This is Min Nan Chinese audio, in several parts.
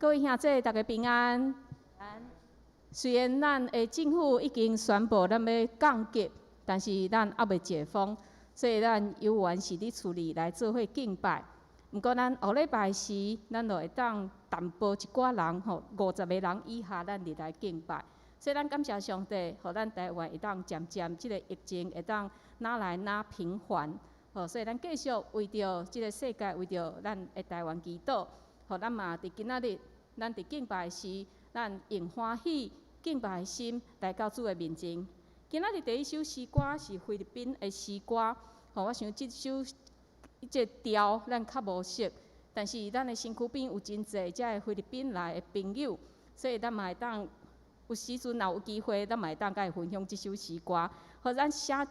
各位兄弟，大家平安。雖然咱的政府已經宣布咱欲降級，但是咱猶未解封，所以咱猶原是佇厝裡來做伙敬拜。毋過咱後禮拜時，咱就會當淡薄一寡人吼，50個人以下，咱入來敬拜。所以咱感謝上帝，予咱台灣會當漸漸這個疫情會當愈來愈平緩。吼，所以咱繼續為著這個世界，為著咱的台灣祈禱。予咱嘛佇今仔日，咱佇敬拜時，咱用歡喜敬拜的心來到主的面前。今仔日第一首詩歌是菲律賓的詩歌，吼，我想這首這個調咱較無熟，但是咱的身軀邊有真濟遮个菲律賓來的朋友，所以咱嘛會當有時陣若有機會，咱嘛會當共伊分享這首詩歌。予咱請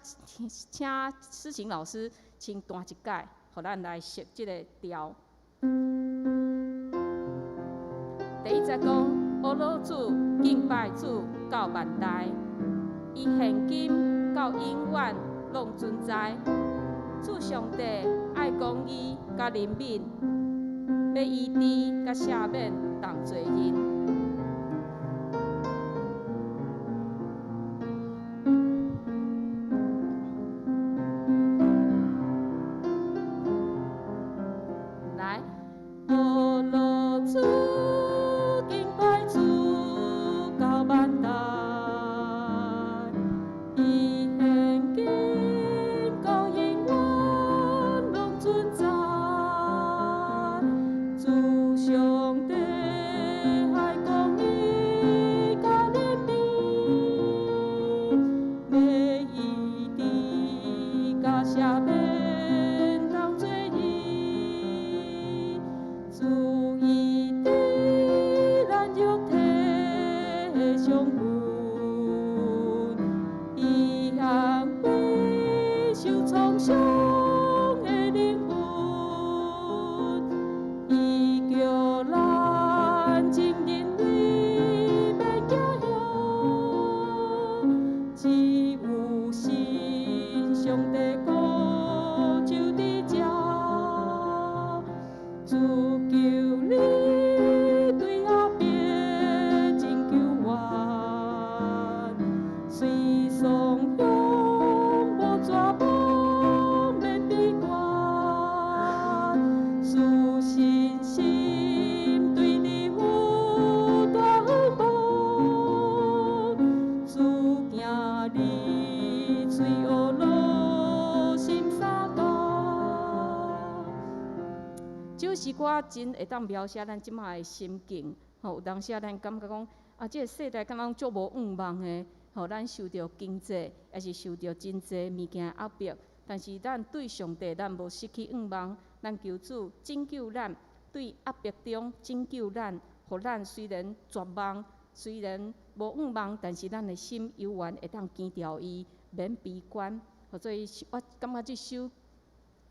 請詩琴老師先彈一擺，予咱來熟這個調。第一節講，學樂主，敬拜主到萬代，伊現今到永遠攏存在。主上帝愛公義佮憐憫，欲醫治佮赦免逐罪人。來，學樂主，敬拜主到萬代，伊現今到永遠攏存在。主上帝愛公義佮憐憫，欲醫治佮赦免逐罪人。主醫治咱肉體的傷痕，伊安慰受創傷的靈魂，伊叫咱全人類免驚惶，只有信上帝國就佇這，主求你對亞伯拯救阮，雖喪鄉無絕望免悲觀，使信心對你有大向望，主行你喙學樂心相共。這首詩歌真會當描寫咱這擺的心境，吼，有當時啊，咱感覺講，啊，這個世代敢若足無向望的，吼，咱受著經濟，抑是受著真濟物件壓迫，但是咱對上帝，咱無失去向望，咱求主拯救咱，對壓迫中拯救咱，予咱雖然絕望，雖然無向望，但是咱的心猶原會當堅牢伊，免悲觀。所以我感覺這首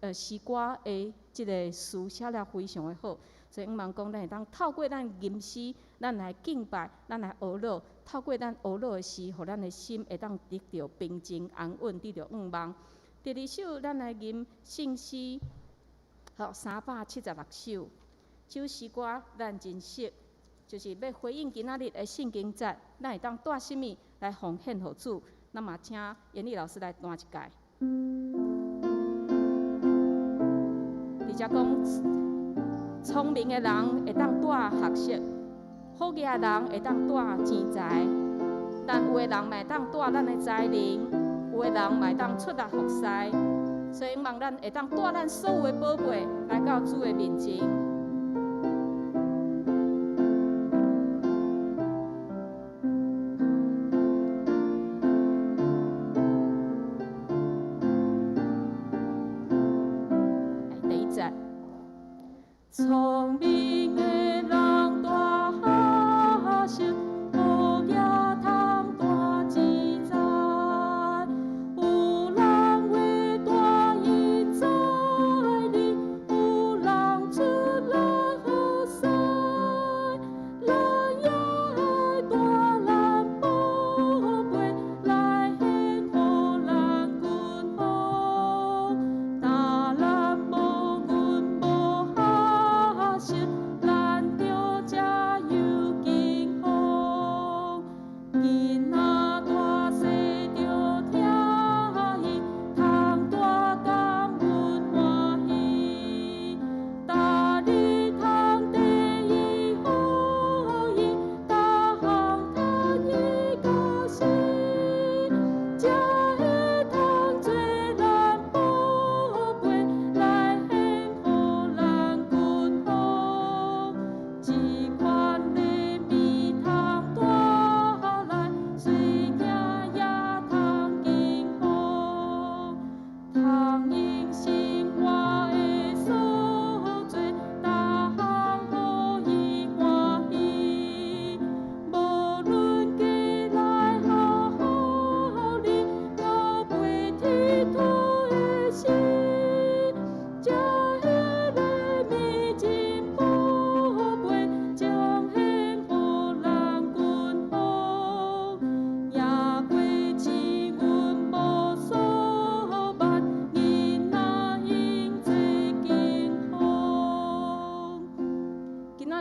詩歌的這個詞寫了非常的好，所以向望講，咱會當透過咱吟詩，咱來敬拜，咱來學樂，透過咱學樂的詩，予咱的心會當得著平靜安穩，得著向望。第二首，咱來吟聖詩，好，376首。這首詩歌咱真熟，就是欲回應今仔日的聖經節，咱會當帶啥物來奉獻予主？那麼請嚴麗老師來彈一擺。佇遮講，聰明的人會當帶學識，好額的人會當帶錢財，但有的人嘛會當帶咱的才能，有的人嘛會當出力服侍，所以望咱會當帶咱所有的寶貝來到主的面前。第一節，聰明的人帶學識，好額通帶錢財。有人會帶因才能，有人出力服侍，咱也愛帶咱寶貝來獻予咱君王。若咱無銀無學識，咱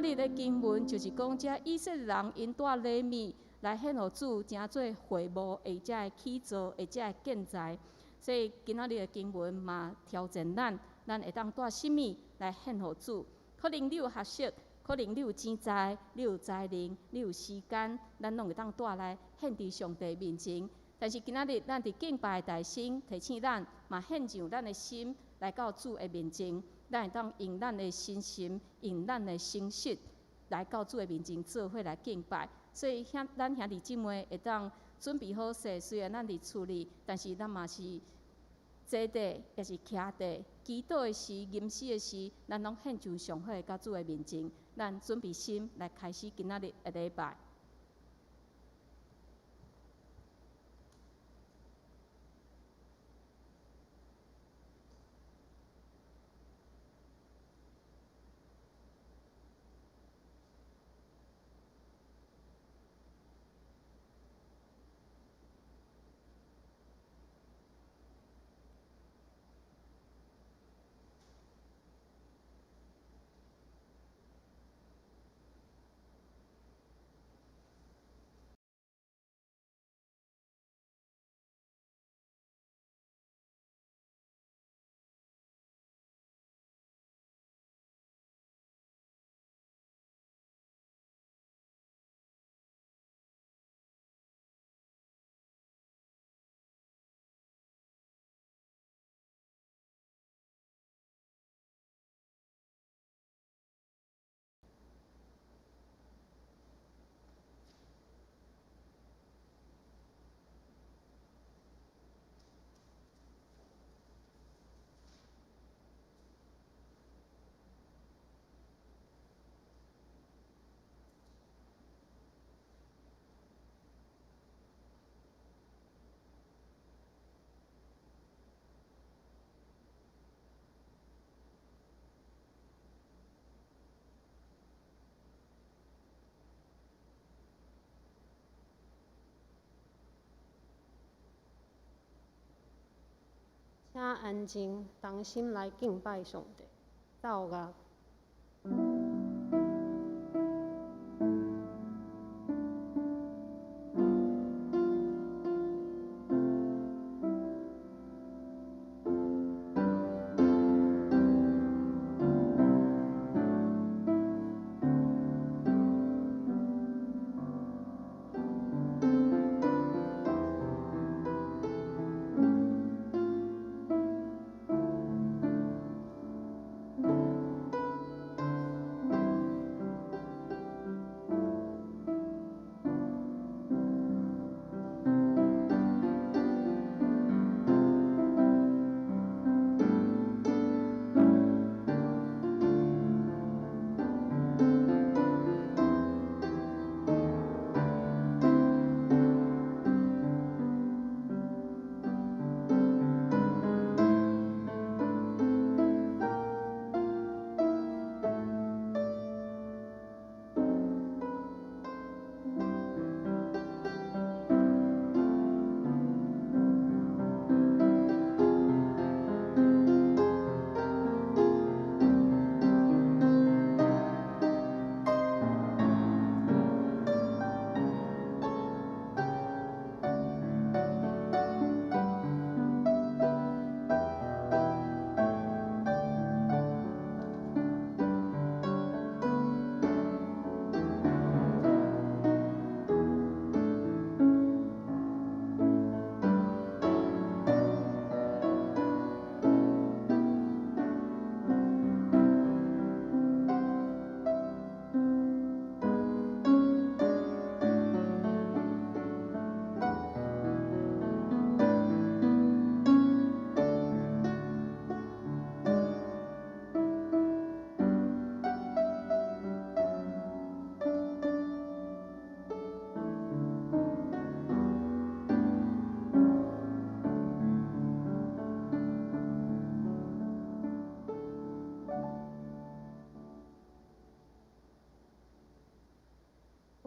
仔日的經文就是講，這以色列人𪜶帶禮物來獻予主，成做會幕，或者會起造，或者會建材。所以今仔日的經文嘛挑戰咱，咱會當帶啥物來獻予主？可能你有學識，可能你有錢財，你有才能，你有時間，咱攏會當帶來獻佇上帝面前。但是今仔日咱佇敬拜大聲提醒咱，嘛獻上咱的心來到主的面前，咱會當用咱的身心，用咱的誠實來到主的面前做伙來敬拜。所以兄咱兄弟姊妹會當準備好勢，雖然咱佇厝裡，但是咱嘛是坐佇，抑是徛佇，祈禱的時、吟詩的時，咱攏獻上上好的到主的面前。咱準備心來開始今仔日的禮拜。請安靜，同心來敬拜上帝。奏樂。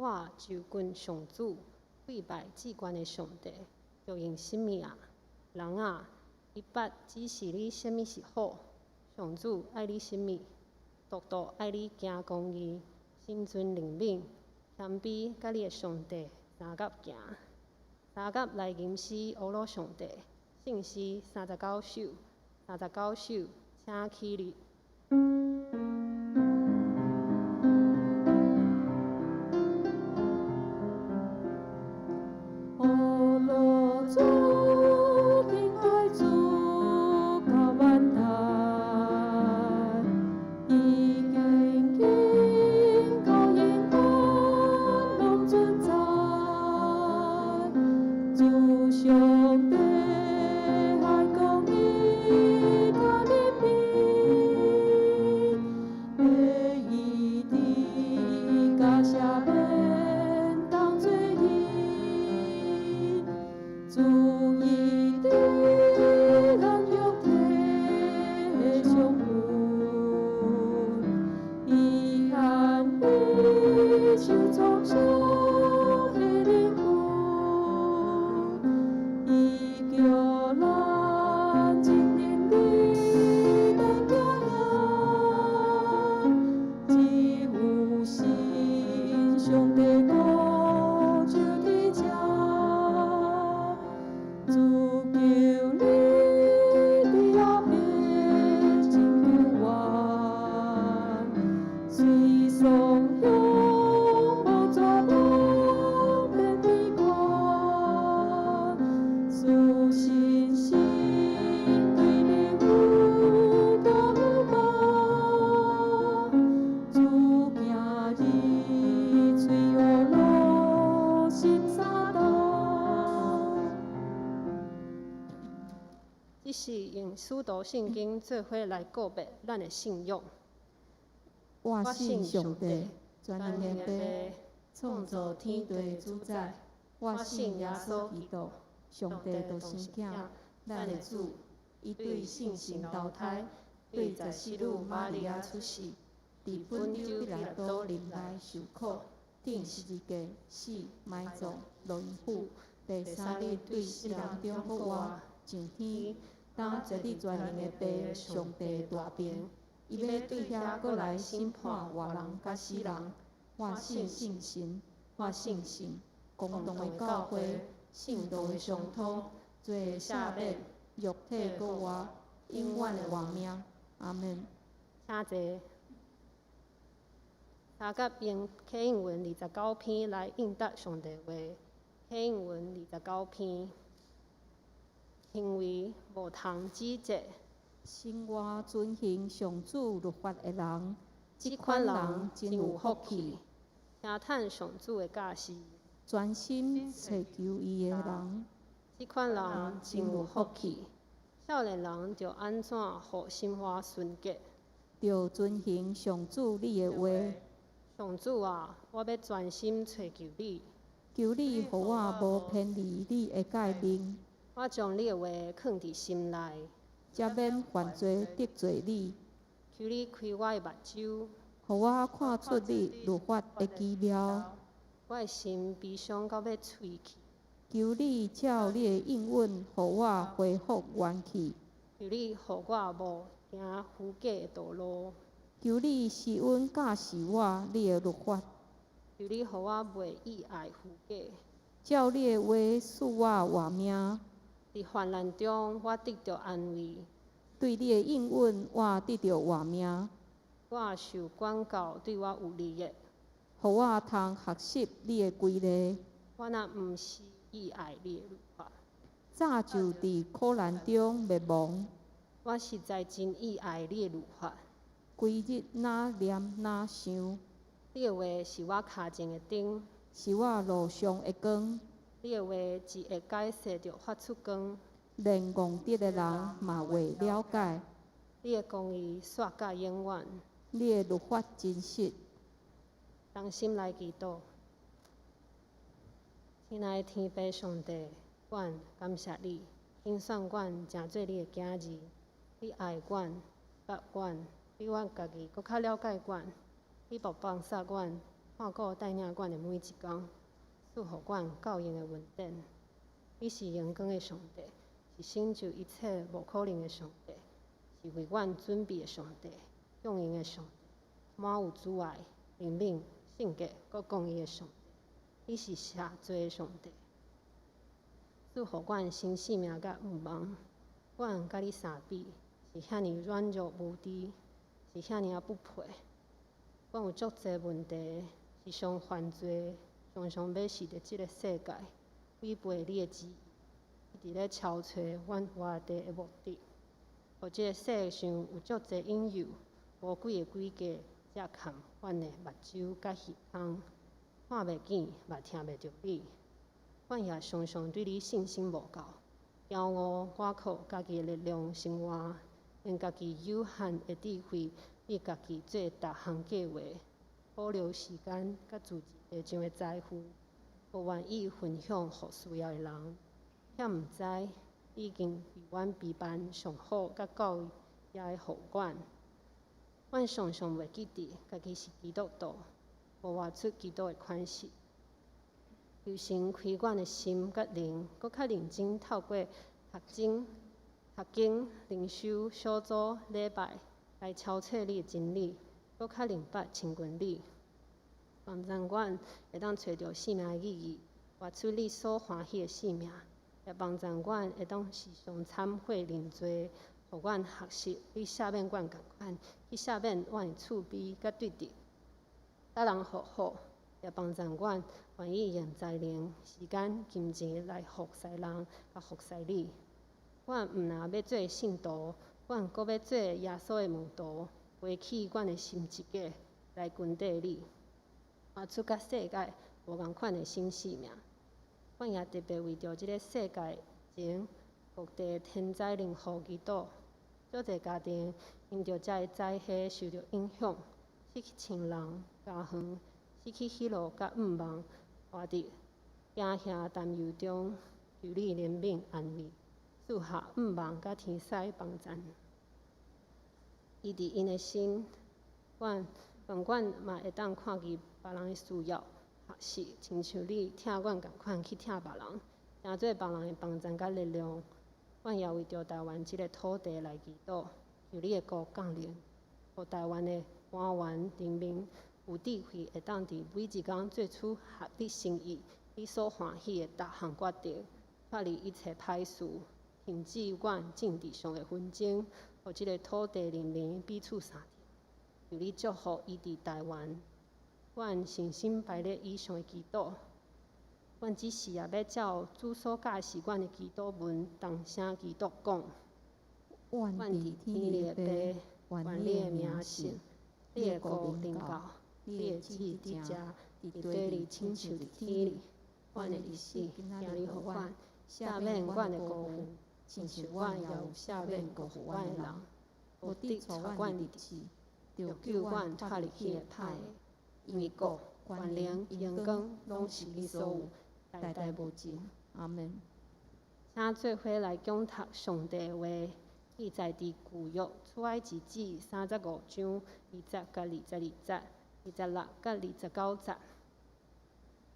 我就近上主，跪拜至懸的上帝，著用啥物啊？人啊，伊捌指示你啥物是好。上主愛你啥物，獨獨愛你行公義，心存靈敏，謙卑，佮你的上帝相佮行。相佮來吟詩呵咾上帝，聖詩三十九首，三十九首，請起立。呵咾主，敬愛主到萬代，伊堅堅到永遠攏存在。主上帝愛公義佮憐憫，欲醫治佮赦免當罪人。主伊佇咱肉體上魂，伊安慰受創傷的靈魂，伊叫咱真能力免驚嚇，只有信上帝閣就佇遮。主求你佇後面真久遠，雖喪鄉無絕望免悲觀，賜信心對你有感覺，主行日喙呵咾心相同。這是用使徒信經做伙來告白咱的信仰。我信上帝，全能的父，創造天地的主宰。我信耶穌基督，上帝獨生囝，咱的主。伊對聖神投胎，對十四女瑪利亞出世，佇本丟彼拉多臨來受苦，釘十字架，死，埋葬，落陰府，第三日對死人中復活，上天，當坐佇全能的父上帝大爿。伊欲對遐閣來審判活人佮死人。我信聖神，我信聖公同的教會，聖徒的相通，罪的赦免，肉體復活，永遠的活命。阿門。請坐。相佮用啟應文29篇來應答上帝話。啟應文二十九篇，行為無通指責。生活遵行上主律法的人，這款人真有福氣。聽趁上主的教示，專心揣求伊的人，這款人真有福氣。少年人著按怎予心懷純潔？著遵行上主你的話。上主啊，我欲專心揣求你。求你予我無偏離你的誡命。我將你的話囥佇心內，才免犯罪得罪你。求你開我的目睭，予我看出你律法的奇妙。我的心悲傷到欲碎去。求你照你的應允，予我恢復元氣。求你予我無行虛假的道路。求你施恩教示我你的律法。求你予我袂意愛虛假。照你的話賜我活命。佇患難中，我得著安慰。對你的應允，我得著活命。我受管教對我有利的。予我通學習你的規例。我若毋是意愛你的律法。早就佇苦難中滅亡。我實在真意愛你的律法。規日若念若想。你的話是我跤前的燈，是我路上的光。你的話一會解釋就發出光，連戇直的人嘛會了解。你的公義煞到永遠，你的律法真實。同心來祈禱，親愛的天父上帝，阮感謝你，揀選阮成做你的囝兒，你愛阮，捌阮，比阮家己閣較了解阮，你無放捨阮，看顧帶領阮的每一工，賜予阮夠用的恩典。你是榮光的上帝，是成就一切無可能的上帝，是為阮準備的上帝，供應的上帝，滿有慈愛、憐憫、聖潔、閣公義的上帝，你是赦罪的上帝。賜予阮新生命佮向望，阮佮你相比是遐爾軟弱無知，是遐爾仔不配。阮有足濟問題，時常犯罪，常常欲死佇這个世界，違背你的旨意，一直咧敲揣阮活地的目的。予這个世上有足濟引誘、魔鬼的詭計，遮崁阮的目睭佮耳孔，看袂見，嘛聽袂著你。阮也常常對你信心無夠，驕傲倚靠家己的力量生活，用家己有限的智慧，為家己做逐項計劃，保留時間佮自一地上的財富，無願意分享予需要的人。卻毋知已經為阮備辦上好佮夠額的予阮。阮常常袂記得家己是基督徒，無活出基督的款式。求神開阮的心佮靈，閣較認真透過讀經、讀經、靈修、小組、禮拜來敲揣你的真理，閣較明白親近你。幫助阮會當揣著生命的意義，活出你所歡喜的生命。也幫助阮會當時常懺悔認罪，予阮學習你赦免阮仝款，去赦免阮的厝邊佮對敵，佮人和好。也幫助阮願意用才能、時間、金錢來服侍人，佮服侍你。阮毋若欲做聖徒，阮閣欲做耶穌的門徒，背起阮的十字架來跟綴你，活出佮世界無仝款的新生命。阮也特別為著這个世界疫情、各地天災人禍祈禱，足濟家庭因著這个災禍受著影響，失去親人、家園，失去希望佮向望，活佇驚嚇擔憂中，求你憐憫安慰，賜下向望佮天使幫贊。醫治𪜶的心，阮願阮嘛會當看見別人的需要，學習親像你疼阮仝款去疼別人，成做別人的幫贊佮力量。阮也為著台灣這个土地來祈禱，求你的國降臨，予台灣的官員人民有智慧，會當佇每一工做出合你心意、你所歡喜的逐項決定，脫離一切歹事，停止阮政治上的紛爭，予這个土地人民彼此相疼。求你祝福醫治台灣。阮誠心排列以上的祈禱，阮只是也欲照主所教示阮的祈禱文，同聲祈禱講：願佇天裡的父，願你的名聖，你的國臨到，你的旨意佇遮，佇地裡親像佇天裡。阮的日子，今仔日予阮，赦免阮的辜負，親像阮也有赦免辜負阮的人。無得帶阮入試，著救阮脫離彼个歹的。因為國、權能、榮光，攏是你所有，代代無盡。阿門。請做伙來講讀上帝的話，記載佇舊約出埃及記35章20節佮22節、26佮29節。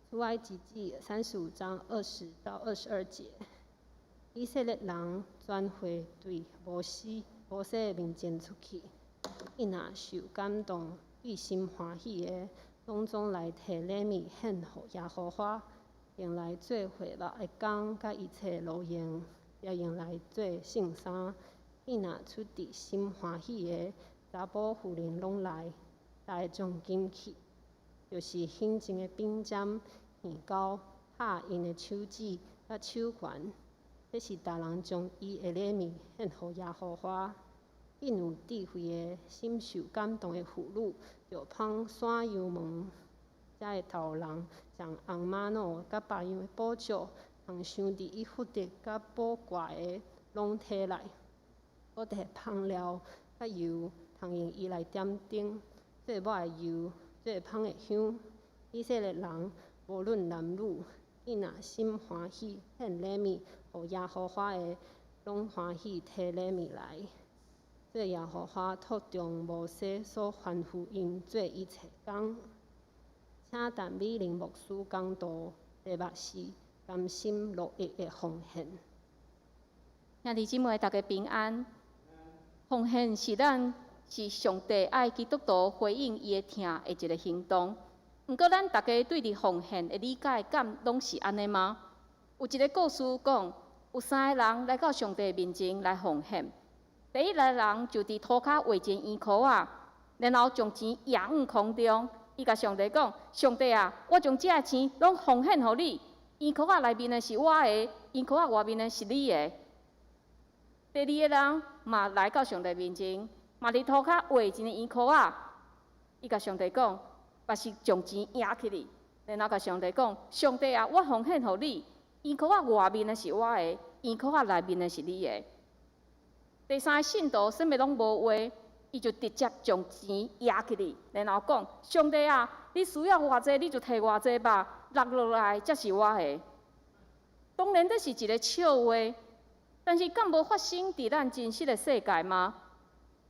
出埃及記35章20到22節，以色列人全會對摩西的面前出去，伊若受感動、對心歡喜的，攏總來提禮物獻予耶和華，用來做會幕的工佮一切勞用，也用來做聖衫。伊若出佇心歡喜的，查埔婦人攏來，帶將金器，就是顯淨的柄針、耳鈎、拍𪜶的手指佮手環。這是逐人將伊的禮物獻予耶和華。見有智慧的、心受感動的婦女，著紡山羊毛。遮的頭人將紅瑪瑙佮別樣的寶石，通鑲佇以弗得佮寶掛的，攏提來。閣提香料佮油，通用伊來點燈，做抹的油，做芳的香。以色列人無論男女，伊若心歡喜獻禮物予耶和華的，攏歡喜提禮物來。做耶和華託中摩西所吩咐𪜶做一切工。請陳美玲牧師講道，題目是甘心樂意的奉獻。兄弟姊妹，大家平安。奉獻是咱是上帝愛基督徒回應伊的疼的一个行動。毋過，咱逐家對佇奉獻的理解，敢攏是按呢嗎？有一个故事講，有三个人來到上帝面前來奉獻。第一个人就佇塗跤畫一個圓箍仔，然後將錢攑向空中，伊共上帝講：上帝啊，我將這个錢攏奉獻予你，圓箍仔內面的是我的，圓箍仔外面的是你的。第二个人嘛來到上帝面前，嘛佇塗跤畫一个圓箍仔，伊共上帝講，嘛是將錢攑起來，然後共上帝講：上帝啊，我奉獻予你，圓箍仔外面的是我的，圓箍仔內面的是你的。第三个信徒啥物攏無畫，伊就直接將錢攑起來，然後講：上帝啊，你需要偌濟，你就提偌濟吧，落落來才是我的。當然這是一个笑話，但是敢無發生佇咱真實的世界嗎？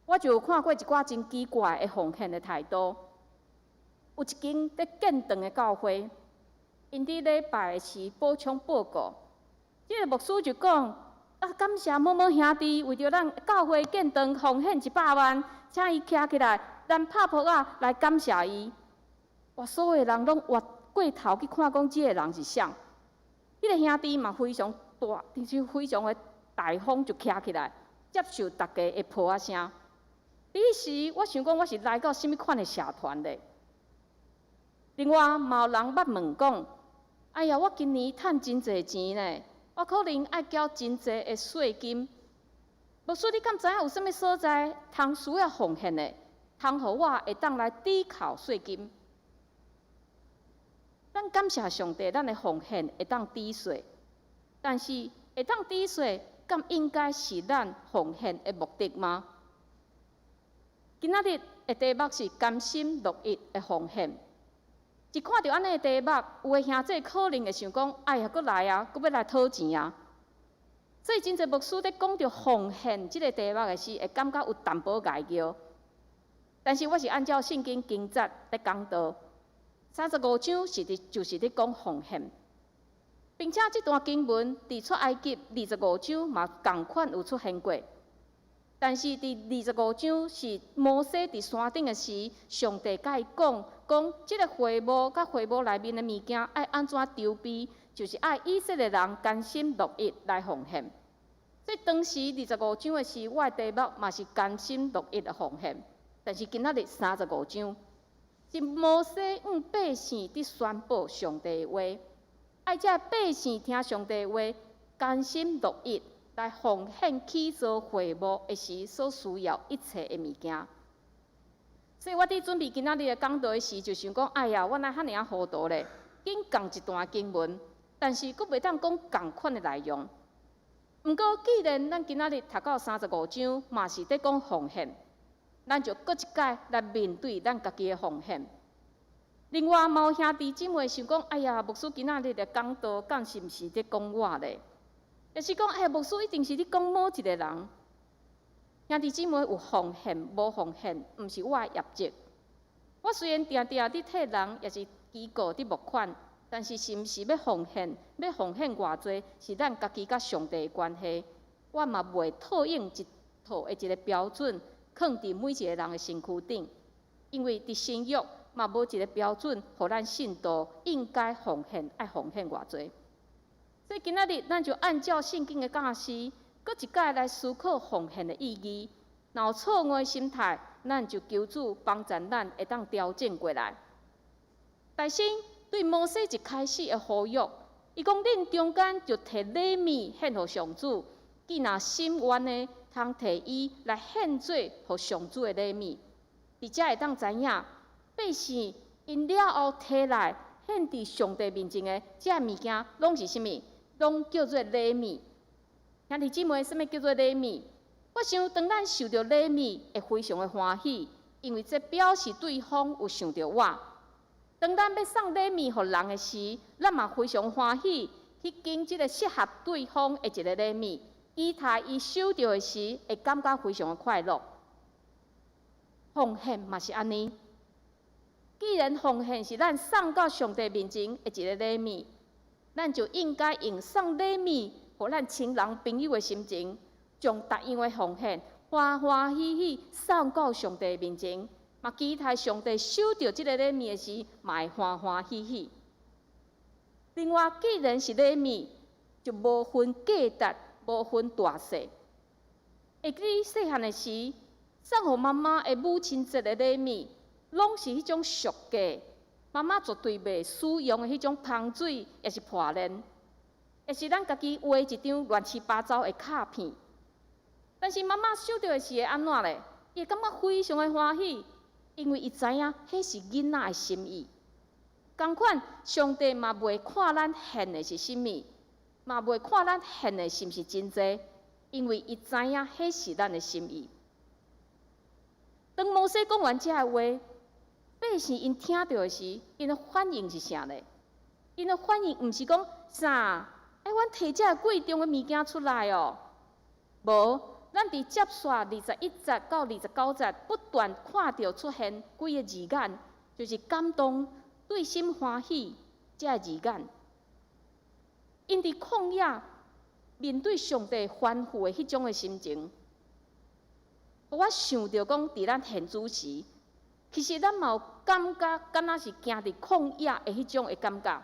我就有看過一寡真奇怪的奉獻的態度。有一間佇建堂的教會，𪜶佇禮拜的時補充報告，這个牧師就講：啊，感謝某某兄弟為著咱教會建堂奉獻100萬，請伊徛起來，咱拍噗仔來感謝伊。哇，所有人攏越過頭去看，講這个人是誰？彼个兄弟嘛非常大，就是非常的大方，就徛起來接受大家的噗仔聲。彼時我想講，我是來到啥物款的社團咧？另外，嘛有人捌問講：哎呀，我今年趁真濟錢呢，我可能愛繳真濟的稅金。牧師，你敢知影有啥物所在通需要奉獻的，通予我會當來抵扣稅金？咱感謝上帝，咱的奉獻會當抵稅，但是會當抵稅，敢應該是咱奉獻的目的嗎？今仔日的題目是甘心樂意的奉獻。一看著按呢的題目，有的兄弟可能會想講：哎呀，閣來啊，閣欲來討錢啊！所以真濟牧師佇講著奉獻這个題目的時，會感覺有淡薄礙拗。但是我是按照聖經經節佇講道，三十五章是佇就是佇講奉獻，並且這段經文佇出埃及二十五章嘛仝款有出現過。但是佇二十五章是摩西佇山頂的時，上帝共伊講，講這个會幕佮會幕內面的物件愛按怎籌備，就是愛以色列人甘心樂意來奉獻。所以當時二十五章的時，我的題目嘛是甘心樂意的奉獻。但是今仔日三十五章是摩西向百姓佇宣布上帝的話，愛這百姓聽上帝的話，甘心樂意來奉獻起造會幕的時所需要一切的物件。所以我佇準備今仔日的講道的時，就想講：哎呀，我哪遐爾仔糊塗咧？揀仝一段經文，但是閣袂當講仝款的內容。毋過，既然咱今仔日讀到三十五章，嘛是佇講奉獻，咱就閣一擺來面對咱家己的奉獻。另外，嘛有兄弟姊妹想講：哎呀，牧師今仔日的講道，敢是毋是佇講我咧？抑是講，哎呀，牧師一定是佇講某一个人。兄弟姊妹有奉獻無奉獻，毋是我的業績。我雖然定定佇替人，抑是機構佇募款，但是是毋是欲奉獻，欲奉獻偌濟，是咱家己佮上帝的關係。我嘛袂套用一套的一个標準，囥佇每一个人的身軀頂，因為佇新約嘛無一个標準，予咱信徒應該奉獻愛奉獻偌濟。所以今仔日咱就按照聖經的教示，閣一擺來思考奉獻的意義。若有錯誤的心態，咱就求主幫助咱會當調整過來。大先對摩西一開始的呼籲，伊講恁中間就提禮物獻予上主，既若心願的，通提伊來獻做予上主的禮物。佇遮會當知影，百姓𪜶了後提來獻佇上帝面前的這物件，攏是啥物？攏叫做禮物。兄弟姊妹，啥物叫做禮物？我想，當咱受著禮物，會非常的歡喜，因為這表示對方有想著我。當咱欲送禮物予人的時，咱嘛非常歡喜去揀這个適合對方的一个禮物，期待伊收著的時，會感覺非常的快樂。奉獻嘛是按呢。既然奉獻是咱送到上帝面前的一个禮物，咱就應該用送禮物予咱親人朋友的心情，將逐樣的奉獻歡歡喜喜送到上帝面前，嘛期待上帝收著這个禮物的時，嘛會歡歡喜喜。另外，既然是禮物，就無分價值，無分大細。會記細漢的時，送予媽媽的母親節的禮物，攏是彼種俗價，媽媽絕對袂使用的彼種香水，抑是破鏈，抑是咱家己畫一張亂七八糟的卡片。但是媽媽收著的時會按怎咧？伊會感覺非常的歡喜，因為伊知影彼是囡仔的心意。仝款，上帝嘛袂看咱獻的是啥物，嘛袂看咱獻的是毋是真濟，因為伊知影彼是咱的心意。當摩西講完這个話，百姓𪜶聽著的時，𪜶的反應是啥咧？𪜶的反應毋是講啥？愛阮提這个貴重的物件出來哦？無，咱佇接續21節到29節，不斷看著出現幾个字眼，就是感動、對心歡喜這个字眼。𪜶佇曠野面對上帝吩咐的彼種的心情，予我想著講，佇咱獻主時，其實咱嘛有感覺，敢若是行佇曠野的彼種的感覺。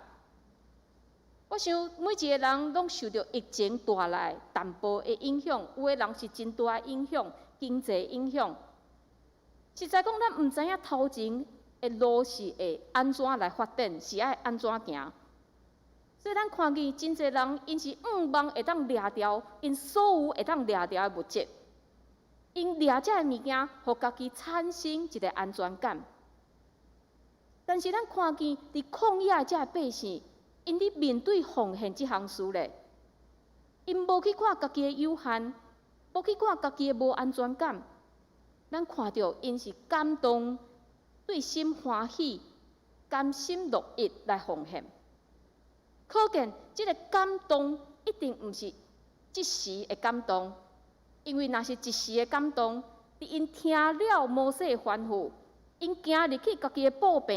我想每一個人攏受著疫情帶來淡薄的影響，有的人是真大的影響，經濟影響。實在講，咱毋知影頭前的路是會按怎來發展，是愛按怎行。所以咱看見真濟人，𪜶是向望會當掠著𪜶所有會當掠著的物質，𪜶掠這个物件，予家己產生一个安全感。但是咱看見佇曠野的這个百姓，𪜶佇面對奉獻這項事咧，𪜶無去看家己的有限，無去看家己的無安全感。咱看著𪜶是感動，對心歡喜，甘心樂意來奉獻。可見這个感動一定毋是一時的感動，因為若是一時的感動，佇𪜶聽了摩西的吩咐，𪜶行入去家己的布棚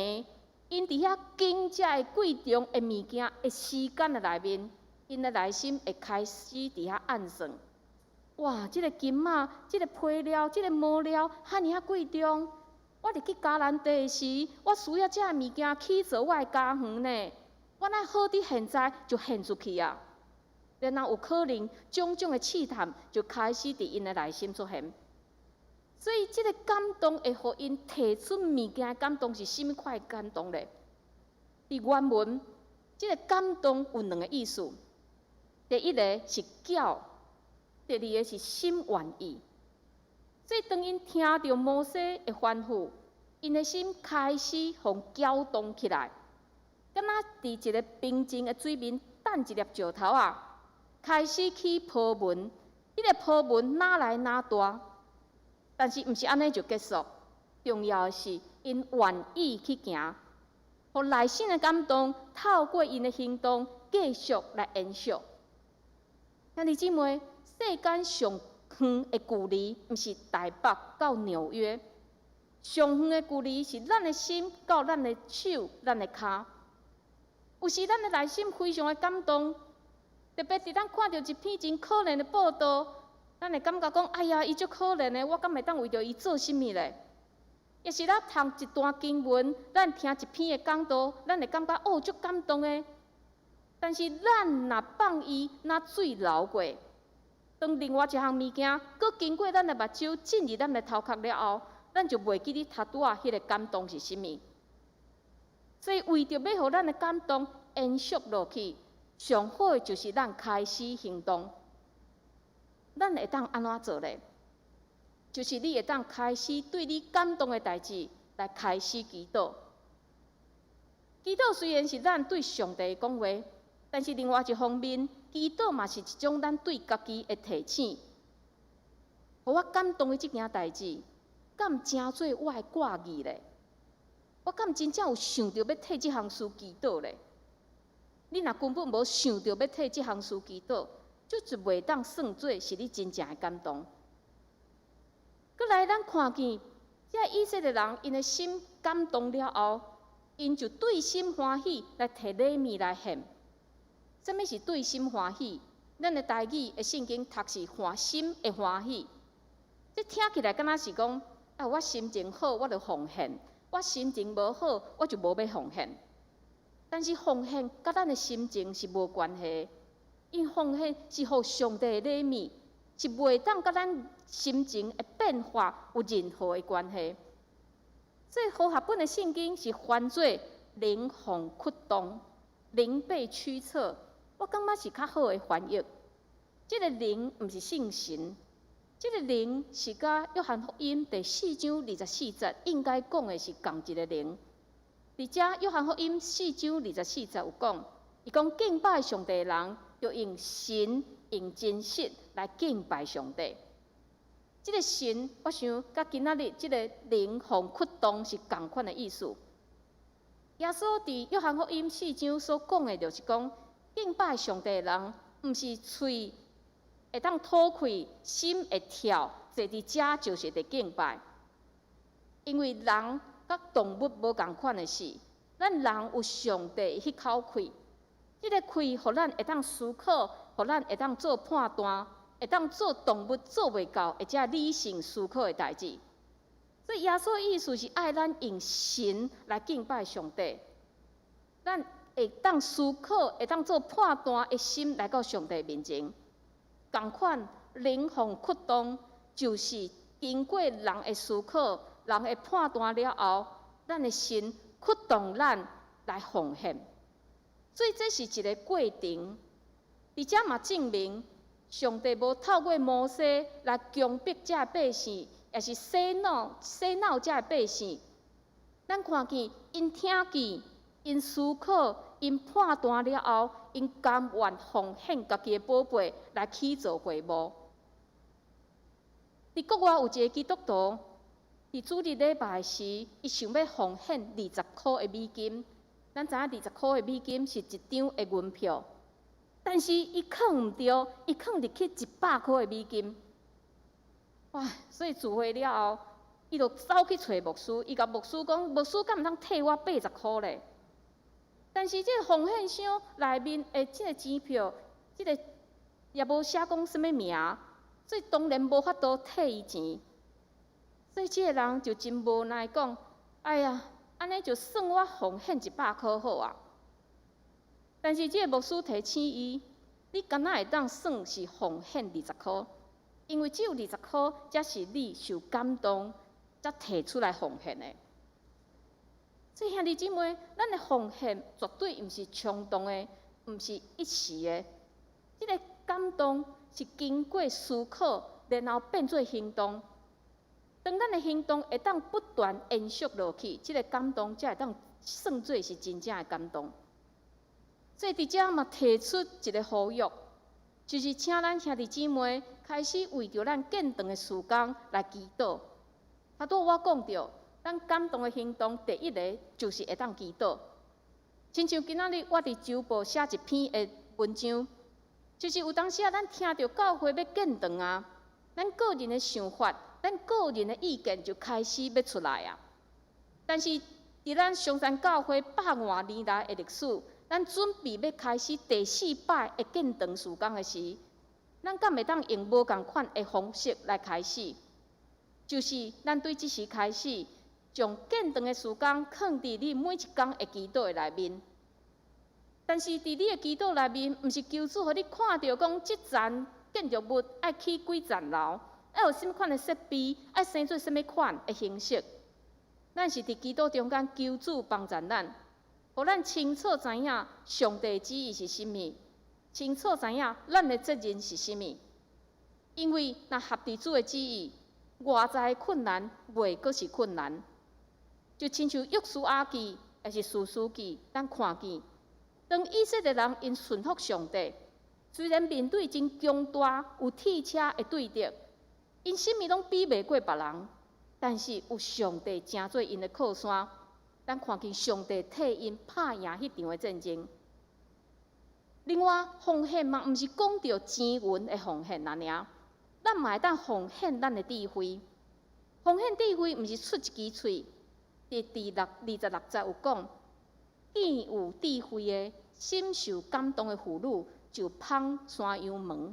，𪜶佇遐揀這个貴重的物件的時間的內面，𪜶的內心會開始佇遐暗算：哇，這个金仔，這个皮料，這个毛料，遐爾仔貴重。我入去迦南地的時，我需要這个物件去做我的家園呢。我若好佇現在就獻出去啊！然後有可能種種的試探就開始佇𪜶的內心出現。所以，這个感動會予𪜶提出物件的感動是啥物款的感動咧？佇原文，這个感動有兩个意思。第一个是攪，第二个是心願意。所以，當𪜶聽著摩西的吩咐，𪜶的心開始予攪動起來，敢若佇一个平靜的水面擲一粒石頭仔，開始起波紋，彼个波紋愈來愈大。但是毋是按呢就結束，重要的是𪜶願意去行，予內心的感動透過𪜶的行動繼續來延續。兄弟姊妹，世間上遠的距離，毋是台北到紐約，上遠的距離是咱的心到咱的手、咱的跤。有時咱的內心非常的感動，特別佇咱看著一篇真可憐的報道，咱會感覺講：哎呀，伊足可憐的，我敢會當為著伊做啥物咧？抑是咱讀一段經文，咱聽一篇的講道，咱會感覺哦，足感動的。但是咱若放伊若水流過，當另外一項物件閣經過咱的目睭進入咱的頭殼了後，咱就袂記得頭拄仔彼个感動是啥物。所以為著欲予咱的感動延續落去，上好的就是咱開始行動。咱會當按怎做咧？就是你會當開始對你感動的代誌來開始祈禱。祈禱雖然是咱對上帝講話，但是另外一方面，祈禱嘛是一種咱對家己的提醒。予我感動的這件代誌，敢成做我的掛記咧？我敢真正有想著欲替這項事祈禱咧？你若根本無想著欲替這項事祈禱，這就袂當算做是你真正的感動。閣來，咱看見這以色列人，𪜶的心感動了後，𪜶就對心歡喜來提禮物來獻。啥物是對心歡喜？咱的台語的聖經讀是歡心的歡喜。這聽起來敢若是講，啊，我心情好，我就奉獻；我心情無好，我就無欲奉獻。但是奉獻佮咱的心情是無關係，因為奉獻是予上帝的禮物，是袂當佮咱心情的變化有任何的關係。所以和合本的聖經是翻做靈予驅動，靈被驅策。我感覺是較好的翻譯。這个靈毋是聖神，這个靈是佮約翰福音第四章二十四節應該講的是仝一个靈。佇遮約翰福音四章二十四節有講，伊講敬拜上帝的人，著用神用真實來敬拜上帝。這个神，我想佮今仔日這个靈予驅動是仝款的意思。耶穌佇約翰福音四章所講的，就是講敬拜上帝的人，毋是喙會當吐氣，心會跳，坐佇遮就是佇敬拜。因為人佮動物無仝款的是，咱人有上帝彼口氣，這个氣予咱會當思考，予咱會當做判斷，會當做動物做袂到，或者理性思考的代誌。所以耶穌意思是愛咱用神來敬拜上帝，咱會當思考，會當做判斷的心來到上帝面前。仝款靈予驅動，就是經過人的思考、人的判斷了後，咱的心驅動咱來奉獻。所以這是一个過程。佇遮嘛證明，上帝無透過摩西來強迫這百姓，抑是洗腦洗腦這百姓。咱看見𪜶聽見、𪜶思考、𪜶判斷了後，𪜶甘願奉獻家己的寶貝來起造會幕。佇國外有一个基督徒，佇主日禮拜時，伊想欲奉獻二十箍的美金。咱知影二十箍的美金是一張的銀票，但是伊囥毋著，伊囥入去100箍的美金。哇！所以聚會了後，伊就走去揣牧師，伊共牧師講：牧師敢毋通退我80箍咧？但是這个奉獻箱內面的這个錢票，這个也無寫講啥物名，所以當然無法度退伊錢。所以這个人就真無奈講：哎呀，按呢就算我奉獻一百箍好啊。但是這个牧師提醒伊：你敢若會當算是奉獻二十箍？因為只有二十箍，才是你受感動，才提出來奉獻的。所以兄弟姊妹，咱的奉獻絕對毋是衝動的，毋是一時的。這个感動是經過思考，然後變做行動。當咱的行動會當不斷延續落去，這个感動才會當算做是真正的感動。所以佇遮嘛提出一个呼籲，就是請咱兄弟姊妹開始為著咱建堂的事工來祈禱。頭拄我講著，咱感動的行動第一个就是會當祈禱。親像今仔日我佇週報寫一篇的文章，就是有當時啊，咱聽著教會欲建堂啊，咱個人的想法、咱個人的意見就開始欲出來啊。但是佇咱松山教會百外年來的歷史，咱準備欲開始第四擺的建堂事工的時，咱敢會當用無仝款的方式來開始？就是咱對這時開始，將建堂的事工囥佇你每一工的祈禱的內面。但是佇你的祈禱內面，毋是求主予你看著講，這層建築物愛起幾層樓，愛有啥物款的設備，愛生做啥物款的形式。咱是佇祈禱中間求主幫助咱，予咱清楚知影上帝旨意是啥物，清楚知影咱的責任是啥物。因為若合佇主的旨意，外在的困難袂閣是困難。就親像約書亞記，抑是士師記，咱看見，當以色列人𪜶順服上帝，雖然面對真強大有鐵車的對敵，𪜶啥物攏比袂過別人，但是有上帝成做𪜶的靠山，咱看見上帝替𪜶拍贏彼場的戰爭。另外，奉獻嘛，毋是講著錢銀的奉獻爾爾，咱嘛會當奉獻咱的智慧。奉獻智慧，毋是出一支喙。佇第六26節有講，見有智慧的、心受感動的婦女，就捧山羊毛。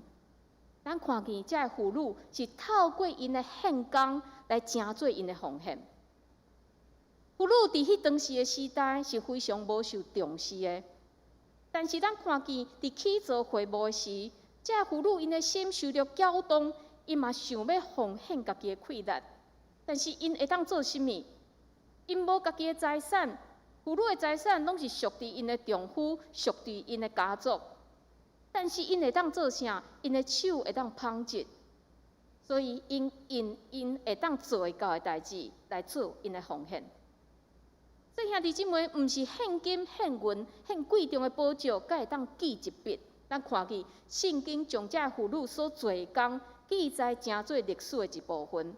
咱看見這个婦女是透過𪜶的獻工來來成做𪜶的奉獻。婦女佇彼當時的時代是非常無受重視的，但是咱看見佇起造會幕的時，這婦女𪜶的心受著攪動，𪜶嘛想欲奉獻家己的氣力，但是𪜶會當做啥物？𪜶無家己的財產，婦女的財產攏是屬佇𪜶的丈夫，屬佇𪜶的家族。但是𪜶會當做啥？𪜶的手會當紡織，所以𪜶用𪜶會當做會到的代誌來做𪜶的奉獻。所以兄弟姊妹，毋是獻金、獻銀、獻貴重的寶石，才會當記一筆。咱看見聖經將這婦女所做的工記載成做歷史的一部分。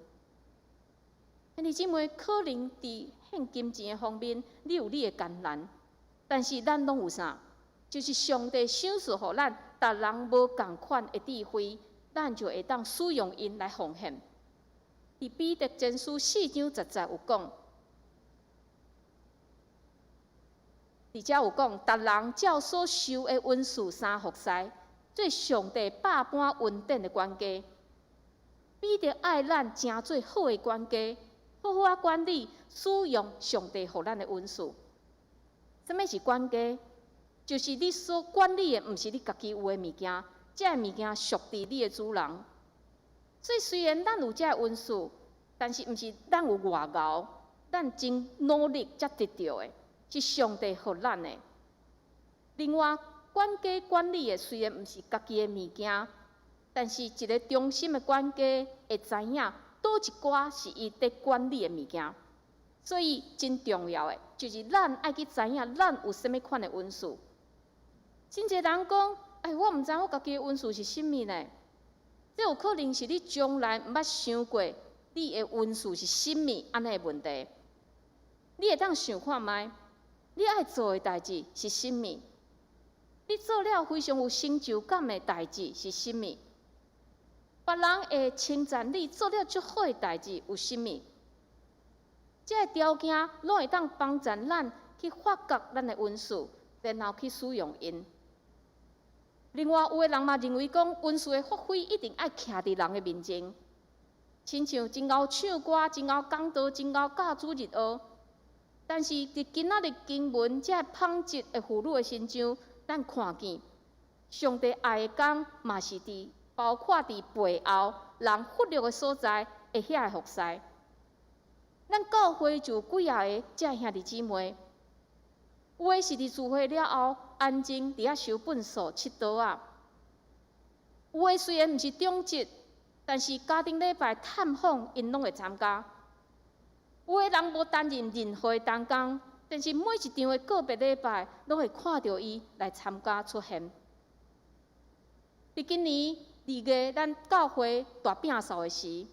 兄弟姊妹，可能佇獻金錢的方面，你有你的艱難，但是咱攏有啥？就是上帝賞賜予咱，逐人無仝款的智慧，咱就會當使用𪜶來奉獻。佇彼得前書四章十節有講。佇遮有講，逐人照所受的恩賜三服侍，做上帝百般恩典的管家。彼得愛咱成做好的管家，好好仔管理使用上帝予咱的恩賜。啥物是管家？就是你所管理的，毋是你家己有的物件，這个物件屬佇你的主人。所以雖然咱有這个恩賜，但是毋是咱有偌𠢕，咱真努力才得著的。是上帝予咱的。另外，管家管理的雖然毋是家己的物件，但是一个忠心的管家會知影佗一寡是伊佇管理的物件。所以真重要的，就是咱愛去知影咱有啥物款的恩賜。真濟人講，哎，我毋知我家己的恩賜是啥物呢？這有可能是你從來毋捌想過，你的恩賜是啥物按呢的問題。你會當想看覓？你愛做的代誌是啥物？你做了非常有成就感的代誌是啥物？別人會稱讚你做了足好的代誌有啥物？這个條件攏會當幫助咱去發覺咱的恩賜，然後去使用𪜶。另外，有的人嘛認為講，恩賜的發揮一定愛徛佇人的面前，親像真𠢕唱歌、真𠢕講道、真𠢕教主日學。但是佇今仔日經文，這个紡織的婦女的身上，咱看見上帝愛的工嘛是佇包括佇背後人忽略的所在的遐个服侍。咱教會就有幾仔个這兄弟姊妹，有的是佇聚會了後安靜佇遐收糞掃、拭桌仔；有的雖然毋是長執，但是家庭禮拜探訪，𪜶攏會參加。有的人無擔任任何的同工，但是每一場的個別禮拜，攏會看著伊來參加出現。佇今年二月，咱教會大摒掃的時，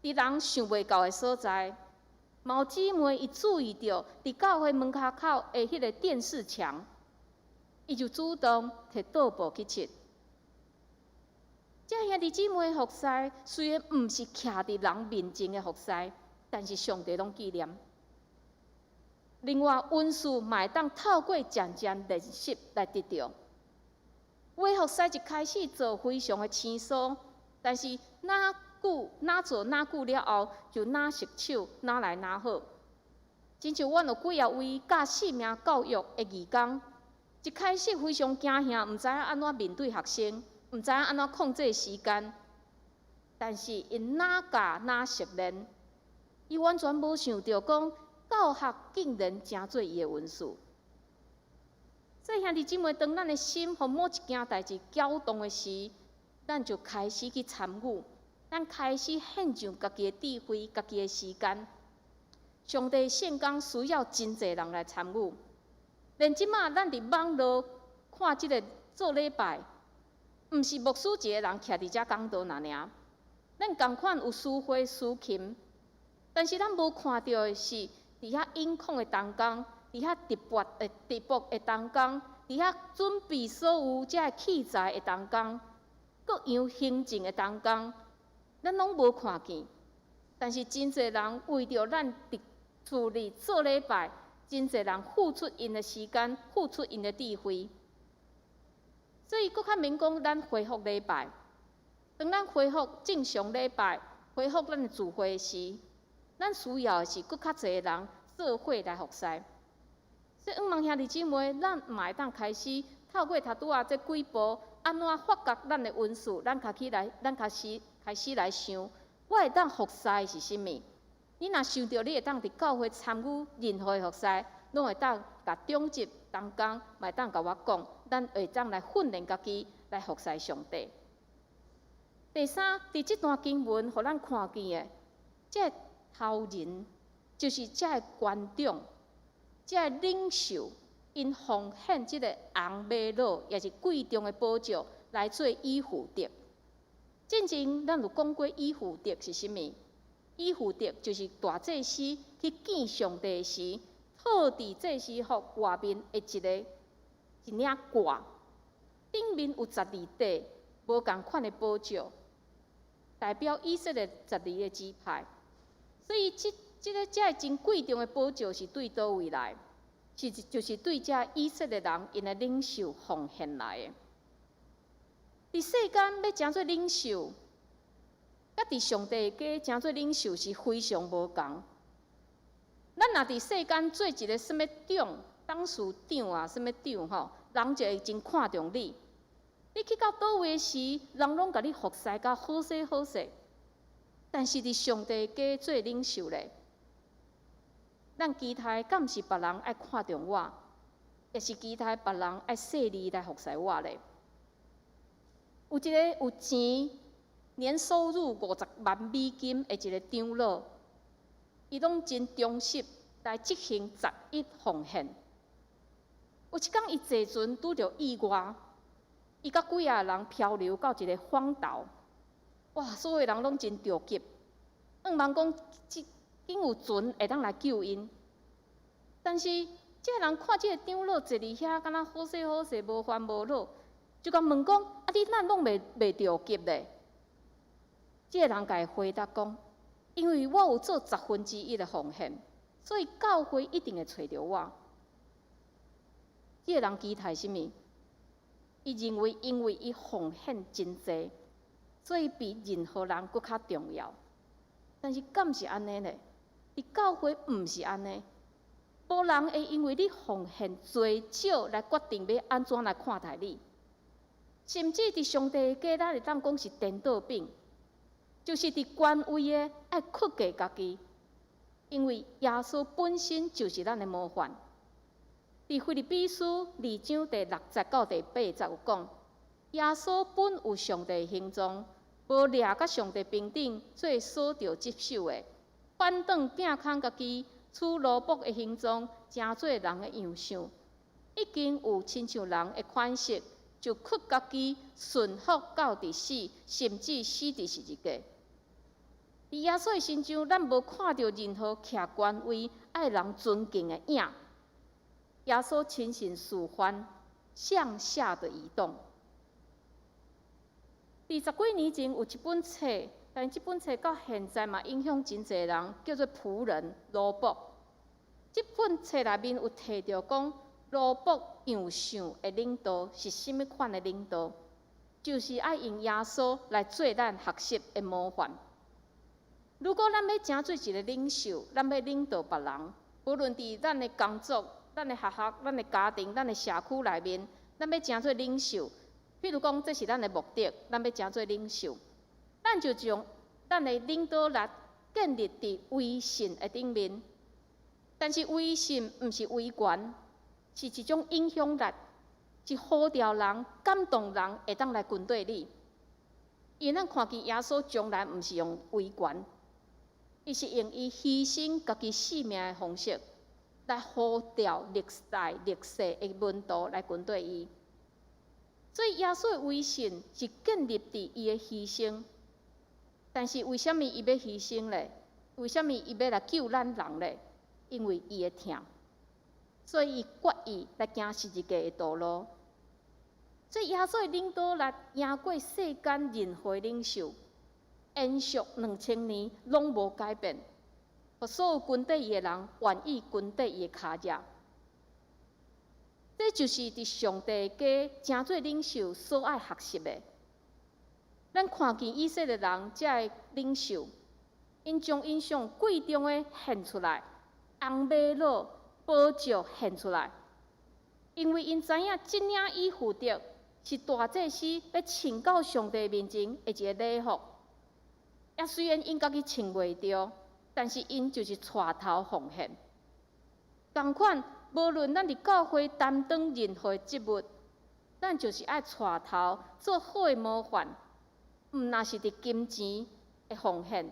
佇人想袂到的所在，嘛有姊妹伊注意著佇教會門跤口的彼个電視牆，伊就主動提桌布去拭。這兄弟姊妹服侍，雖然毋是徛佇人面前的服侍，但是上帝攏紀念。另外，恩賜嘛會當透過漸漸練習來得著。有的服侍一開始做非常的生疏，但是若久若做若久了後，就若熟手，若來若好。親像阮有幾仔位教生命教育的義工，一開始非常驚嚇，毋知影按怎面對學生。毋知影按怎控制時間，但是𪜶若教若熟練，伊完全無想著講教學竟然成做伊的恩賜。所以兄弟姊妹，當咱的心予某一件代誌攪動的時，咱就開始去參與，咱開始獻上家己的智慧、家己的時間。上帝聖工需要真濟人來參與。連這馬咱佇網路看這个做禮拜，毋是牧師一个人徛佇遮講道爾爾，咱仝款有司會司琴，但是咱無看著的是佇遐音控的同工，佇遐直播的同工，佇遐準備所有這个器材的同工，各樣行政的同工，咱攏無看見。但是真濟人為著咱佇厝裡做禮拜，真濟人付出𪜶的時間，付出𪜶的智慧。所以，閣較免講咱恢復禮拜，當咱恢復正常禮拜，恢復咱的聚會時，咱需要的是閣較濟人做伙來服侍。所以，向望兄弟姊妹，咱嘛會當開始透過頭拄仔這幾步，按怎發覺咱的恩賜，咱開始來，咱開始開始來想，我會當服侍的是啥物？你若想著你會當佇教會參與任何的服侍，攏會當共長執同工，嘛會當共我講，咱會當來訓練家己來服侍上帝。第三，佇這段經文，予咱看見的，這个頭人就是這个官長，這个領袖，𪜶奉獻這個紅瑪瑙，也是貴重的寶石來做以弗得。進前咱有講過以弗得是啥物？以弗得就是大祭司去見上帝時，套佇祭司服外面的一个一領褂，頂面有十二塊無仝款的寶石，代表以色列十二个支派。所以這這个這个真貴重的寶石是對佗位來？是就是對這以色列人𪜶的領袖奉獻來的。佇世間欲成做領袖，佮佇上帝家成做領袖是非常無仝。咱若佇世間做一个啥物長、董事長啊，啥物長吼，人就會真看重你。你去到佗位時，人攏共你服侍甲好勢好勢。但是佇上帝家做領袖咧，咱期待敢是別人愛看重我，抑是期待別人愛細膩來服侍我咧？有一个有錢，年收入50萬美金的一个長老，伊攏真忠實來執行十一奉獻。有一工，伊坐船拄著意外，伊佮幾仔个人漂流到一个荒島。哇！所有人攏真著急，向望講，這緊有船會當來救𪜶。但是，這个人看這个長老坐佇遐，敢若好勢好勢，無煩無惱，就共問講：啊，你哪攏袂著急咧？這个人共伊回答講：因為我有做十分之一的奉獻，所以教會一定會揣著我。這个人期待啥物？伊認為，因為伊奉獻真濟，所以比任何人閣較重要。但是，敢是按呢咧？佇教會毋是按呢，無人會因為你奉獻濟少來決定欲按怎來看待你。甚至佇上帝家，咱會當講是顛倒反，就是佇權位的愛克制家己，因為耶穌本身就是咱的模範。佇腓立比書二章第六節到第八節有講，耶穌本有上帝形狀，無掠佮上帝平等做所著執守的，反轉摒空家己，取奴僕的形狀，成做人的樣相，已經有親像人的款式，就屈家己順服到佇死，甚至死佇十字架。佇耶穌的身上，咱無看著任何徛權位愛人尊敬的影。耶穌親身示範向下的移動。佇十幾年前有一本冊，但這本冊到現在嘛影響真濟人，叫做《僕人奴僕》。這本冊內面有提著講，奴僕樣相的領導是啥物款的領導？就是愛用耶穌來做咱學習的模範。如果咱欲成做一个領袖，咱欲領導別人，無論佇咱的工作、咱的學校、咱的家庭、咱的社區內面，咱欲成做領袖。譬如講，這是咱的目的，咱欲成做領袖，咱就將咱的領導力建立佇威信的頂面。但是威信毋是威權，是一種影響力，是呼召人、感動人，會當來跟綴你。因為咱看見耶穌從來毋是用威權，伊是用伊犧牲家己性命的方式，來呼召歷代歷世的門徒來跟綴伊。所以耶穌的威信是建立佇伊的犧牲。但是為啥物伊欲犧牲咧？為啥物伊欲來救咱人咧？因為伊的疼，所以伊決意來行十字架的道路。所以耶穌的領導力贏過世間任何領袖，延續2000年攏無改變，予所有跟綴伊的人願意跟綴伊的跤跡。這就是佇上帝家成做領袖所愛學習的。咱看見以色列人這个領袖， 𪜶將𪜶上貴重的獻出來，紅瑪瑙、寶石獻出來，因為𪜶知影這領以弗得是大祭司欲穿到上帝面前的一个禮服。也雖然𪜶家己穿袂著，但是𪜶就是帶頭奉獻。仝款，無論咱佇教會擔當任何職務，咱就是愛帶頭做好的模範，毋若是佇金錢的奉獻，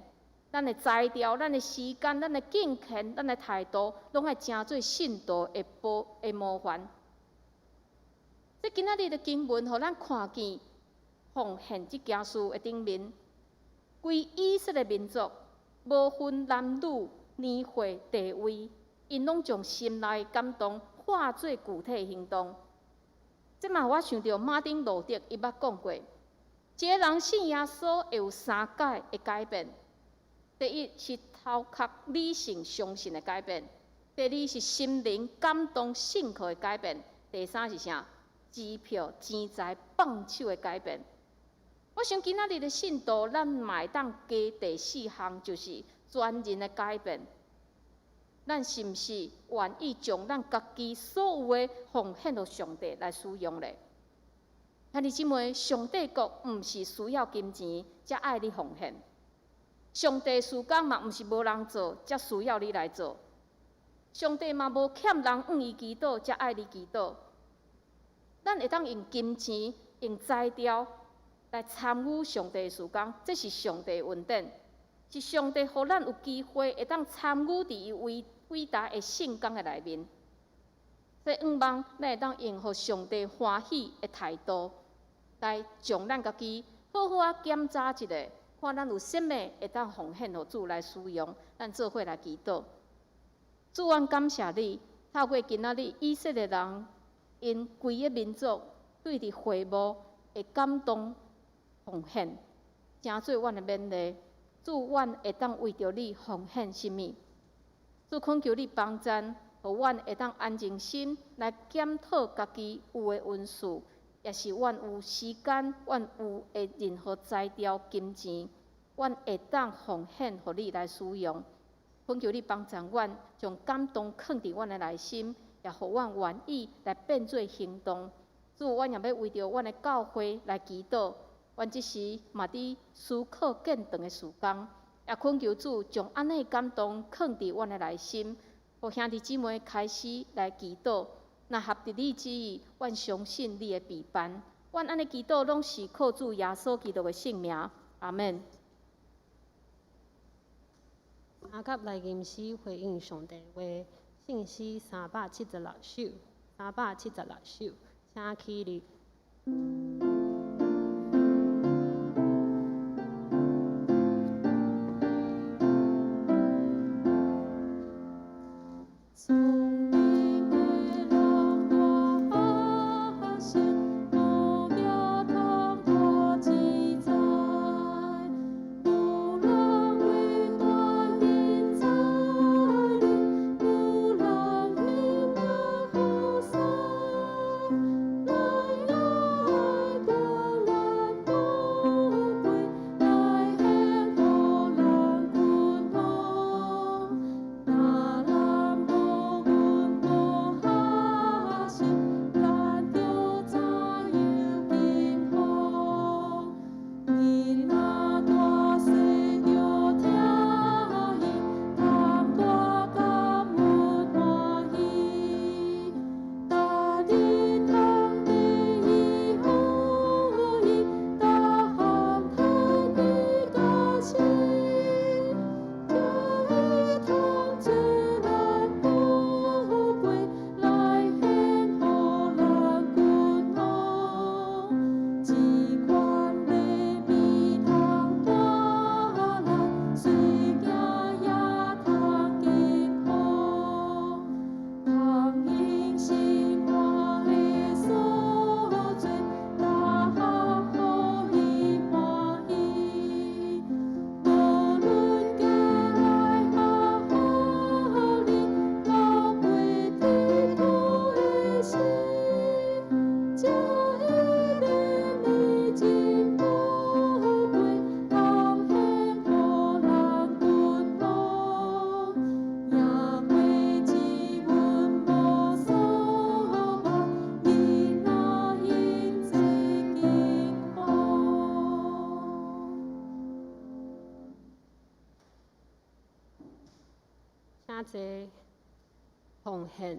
咱的才調、咱的時間、咱的敬虔、咱的態度，攏愛成做信徒的保的模範。這今仔日的經文，予咱看見奉獻這件事的頂面，規以色列民族無分男女、年歲、地位，𪜶攏將心內感動化做具體行動。這嘛予我想著馬丁路德伊捌講過，一个人信耶穌會有三擺的改變。第一是頭殼理性相信的改變；第二是心靈感動信靠的改變；第三是啥？支票錢財放手的改變。我想今仔日的信徒，咱嘛會當加第四項，就是全人的改變。咱是毋是願意將咱家己所有的奉獻予上帝來使用咧？兄弟姊妹，上帝國毋是需要金錢才愛你奉獻，上帝事工嘛毋是無人做，才需要你來做。上帝嘛無欠人向伊祈禱，才愛你祈禱。咱會當用金錢、用才調來參與上帝事工，這是上帝恩典，是上帝予咱有機會會當參與佇伊偉偉大的聖工的內面。所以，向望咱會當用予上帝歡喜的態度，來將咱家己好好仔檢查一下，看咱有啥物會當奉獻予主來使用。咱做伙來祈禱。主，阮感謝你，透過今仔日以色列人，𪜶規個民族對佇會幕的感動奉獻，成做阮的勉勵。主，阮會當為著你奉獻啥物？主，懇求你幫贊，予阮會當安靜心來檢討家己有的恩賜，也是阮有時間，阮有的任何才調、金錢，阮會當奉獻予你來使用。懇求你幫贊阮，將感動囥佇阮的內心，也予阮願意來變做行動。主，阮也欲為著阮的教會來祈禱。阮這時嘛佇思考建堂的事工，也懇求主將按呢感動囥佇阮的內心，予兄弟姊妹開始來祈禱。若合佇你旨意，阮相信你會備辦。阮按呢祈禱，攏是靠主耶穌基督的聖名。阿們。三甲來吟詩回應上帝話，聖詩376首，376首，請起立。聰明的人大發現，無驚通大之災。有人為斷人才能，有人憑命好勢。來愛奪咱寶貴，來獻予咱君王。若咱無坐奉獻。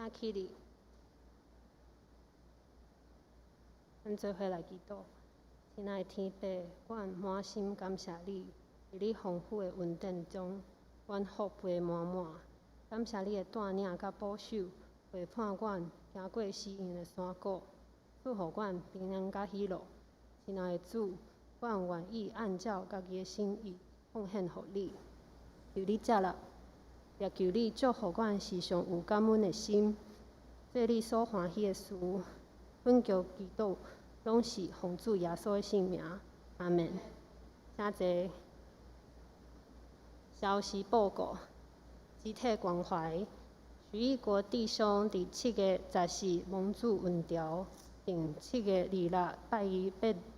請起立，咱做伙來祈禱。親愛的天父，阮滿心感謝你，佇你豐富的恩典中，阮福杯滿滿。感謝你的帶領佮保守，陪伴阮行過死蔭的山谷，賜予阮平安佮喜樂。親愛的主，阮願意按照家己的心意奉獻予你，求你接納，也求你祝福阮時常有感恩的心，做你所歡喜的事。懇求祈禱，攏是奉主耶穌的聖名，阿們。請坐。消息報告，肢體關懷。徐義國弟兄佇7月14蒙主恩召，並7月26拜一欲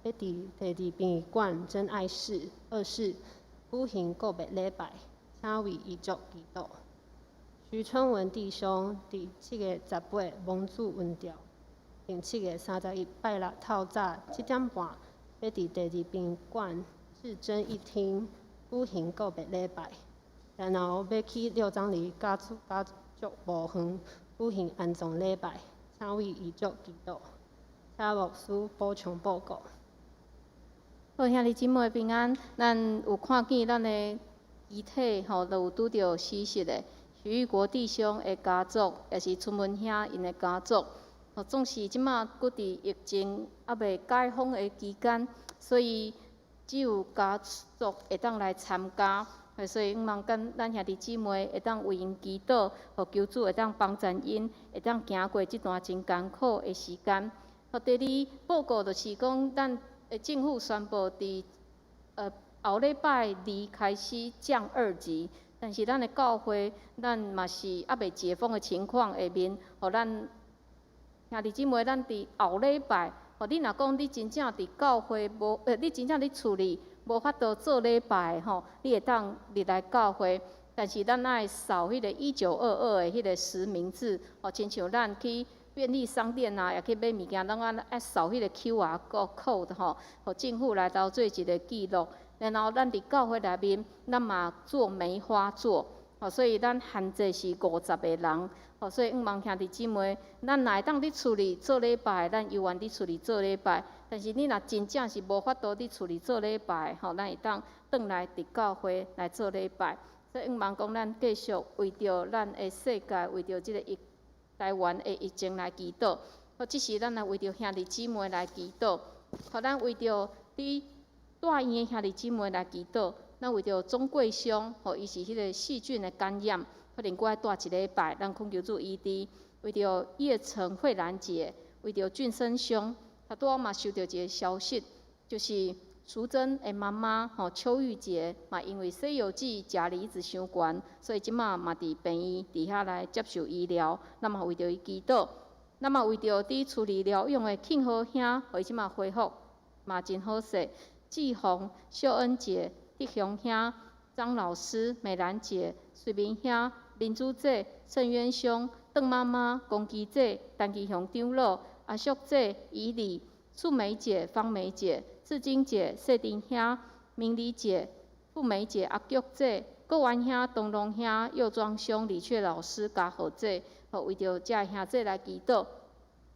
欲佇第二殯儀館真愛室二室舉行告別禮拜，請為遺族祈禱。徐春文弟兄佇7月18蒙主恩召，並7月31拜六透早7點半欲佇第二殯儀館至真一廳舉行告別禮拜，然後欲去六張犁家族家族墓園舉行安葬禮拜，請為遺族祈禱。請牧師補充報告。好，兄弟姊妹平安。咱有看見咱的肢體吼，都有拄著死訊的。徐玉國弟兄的家族，也是春文兄𪜶的家族。吼，總是這馬閣佇疫情猶未解封的期間，所以只有家族會當來參加。所以向望咱兄弟姊妹會當為𪜶祈禱，予求主會當幫助𪜶，會當行過這段真艱苦的時間。第二報告就是講，咱的政府宣布佇後禮拜二開始降二級，但是咱的教會，咱嘛是猶未解封的情況下面，予咱兄弟姊妹，咱佇後禮拜，予你若講你真正佇教會無，你真正佇厝裡無法度做禮拜吼，你會當入來教會，但是咱愛掃彼個1922的彼個實名制，予親像咱去便利商店啊，也去買物件，攏愛掃彼個 QR code 吼，予政府來當做一個記錄。然後咱佇教會內面，咱嘛做梅花座，吼，所以咱限制是50個人，吼，所以向望兄弟姊妹，咱若會當佇厝裡做禮拜，咱猶原佇厝裡做禮拜。但是你若真正是無法度佇厝裡做禮拜，吼，咱會當轉來佇教會來做禮拜。所以向望講，咱繼續為著咱的世界，為著這個疫台灣的疫情來祈禱。好，這時咱來為著兄弟姊妹來祈禱，予咱為著佇大院的兄弟姊妹來祈禱，咱為著鍾桂松，予伊是彼個細菌的感染，可能閣愛蹛一禮拜，咱懇求主醫治。為著葉陳慧蘭姐，為著俊生兄，拄拄仔嘛收著一個消息，就是淑珍的媽媽吼邱玉潔嘛，因為西遊記鉀離子傷懸，所以這馬嘛佇病院佇遐來接受醫療，咱嘛為著伊祈禱。咱嘛為著佇厝裡療養的慶和兄，予伊這馬恢復嘛真好勢。志宏、秀恩姐、德雄兄、張老師、美蘭姐、瑞明兄、民主姐、盛淵兄、鄧媽媽、龚基姐、陳其雄長老、阿淑姐、以禮、素梅姐、芳梅姐、志晶姐、謝丁兄、明麗姐、富梅姐、阿菊姐、國元兄、東龍兄、右莊兄、李雀老師、嘉豪姐，予為著遮兄弟來祈禱。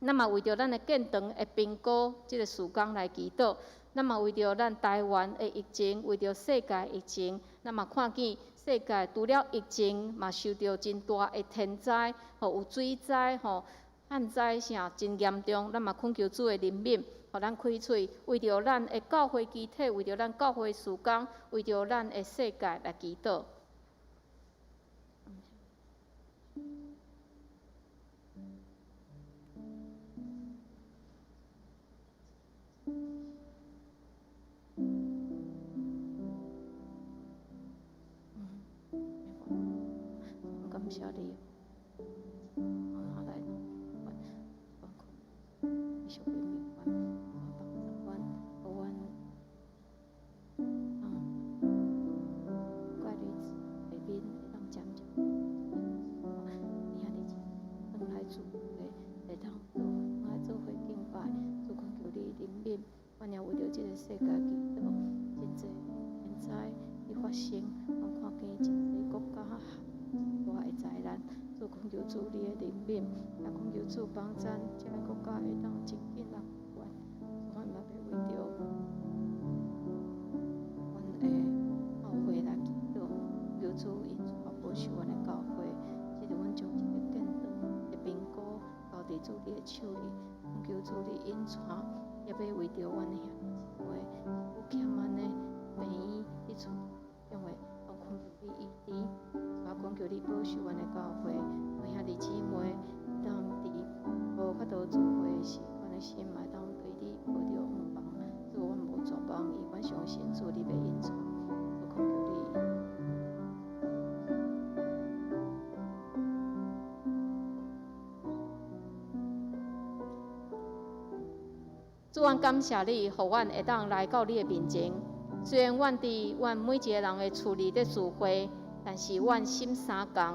咱嘛為著咱的建堂的評估這个事工來祈禱。咱嘛為著咱台灣的疫情，為著世界疫情，咱嘛看見世界除了疫情，嘛受著真大的天災，吼有水災，吼旱災啥真嚴重。咱嘛懇求主的憐憫，予咱開喙，為著咱的教會肢體，為著咱教會事工，為著咱的世界來祈禱。來繼續憐憫阮，幫助阮，予阮當怪女子內面會當漸漸兄弟姊妹轉來聚會，會當做來做伙敬拜，主懇求你憐憫，阮也為著這个世界祈禱，真濟天災佇發生，阮看見真濟國家真大的災難，主懇求主你的憐憫，也懇求主幫贊這个國家會當真緊來復原。阮嘛欲為著阮的教會來祈禱，求主引帶保守阮的教會，這個阮將這个建堂的評估交佇主你的手裡，懇求主你引帶，也欲為著阮的兄弟姊妹有欠阮的病院佇厝，因為阮懇求你醫治，也懇求你保守阮的教會，阮兄弟姊妹當佇無法度聚會時，阮的心嘛會當對你抱著向望。主，阮無絕望，因為阮相信主你欲引帶，主懇求你。主，阮感謝你，予阮會當來到你的面前。雖然阮佇阮每一个人的厝裡咧聚會，但是阮心相仝。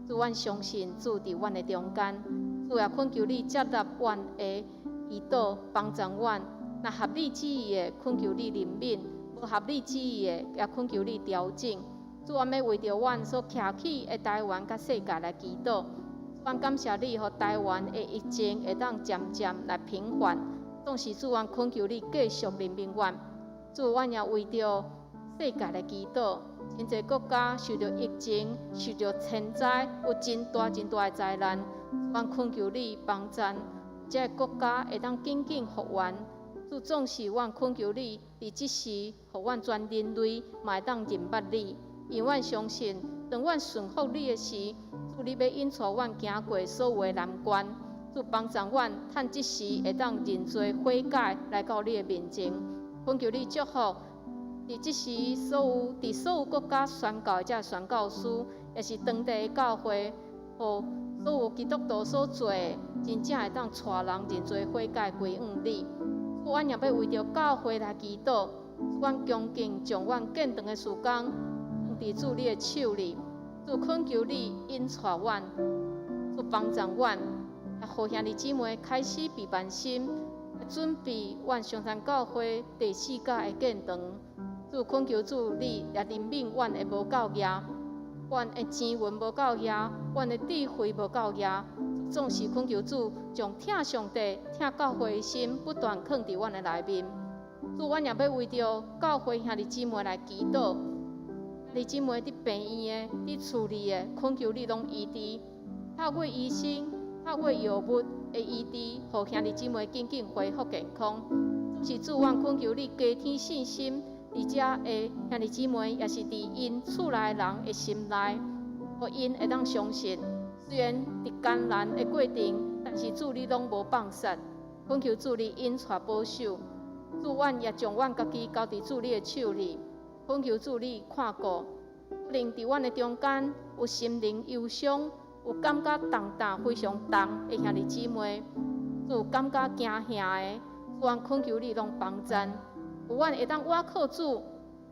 主，阮相信主佇阮的中間。主也懇求你接納阮的祈禱，幫助阮。若合你旨意的，懇求你憐憫；無合你旨意的，也懇求你調整。主，阮欲為著阮所徛起的台灣佮世界來祈禱。阮感謝你，予台灣的疫情會當漸漸來平緩。總是主，阮懇求你繼續憐憫阮。主，阮也為著世界來祈禱。真濟國家受著疫情、受著天災，有真大真大的災難。阮懇求你幫贊，這个國家會當緊緊復原。主，總是阮懇求你，佇這時，予阮全人類嘛會當認捌你，因為阮相信，當阮順服你的時，主你欲引帶阮行過所有的難關。主幫助阮，趁這時會當認罪悔改，來到你的面前。懇求你祝福，佇這時所有佇所有國家宣教的這宣教師，也是當地的教會，予所有基督徒所做的，真正會當帶人認罪悔改歸向你。主，阮也欲為著教會來祈禱，主，阮恭敬將阮建堂的事工放佇主你的手裡，主懇求你引帶阮，主幫助阮，也予兄弟姊妹開始備辦心，準備阮松山教會第四屆的建堂。主懇求主你來憐憫阮的無夠額，阮的錢銀無夠額，阮的智慧無夠額，總是懇求主將疼上帝、疼教會的心不斷囥佇阮的內面。主，阮也欲為著教會兄弟姊妹來祈禱。兄弟姊妹佇病院的、佇厝裡的，懇求你攏醫治，透過醫生、透過藥物的醫治，予兄弟姊妹緊緊恢復健康。總是主，阮懇求你加添信心，佇遮的兄弟姊妹，也是佇𪜶厝內人的心內，予𪜶會當相信，雖然佇艱難的過程，但是主你攏無放殺，懇求主你引帶保守。主，阮也將阮家己交佇主你的手裡，懇求主你看顧。可能佇阮的中間有心靈憂傷、有感覺重擔非常重的兄弟姊妹，主感覺驚嚇的，主，阮懇求你攏幫贊，有阮會當倚靠主，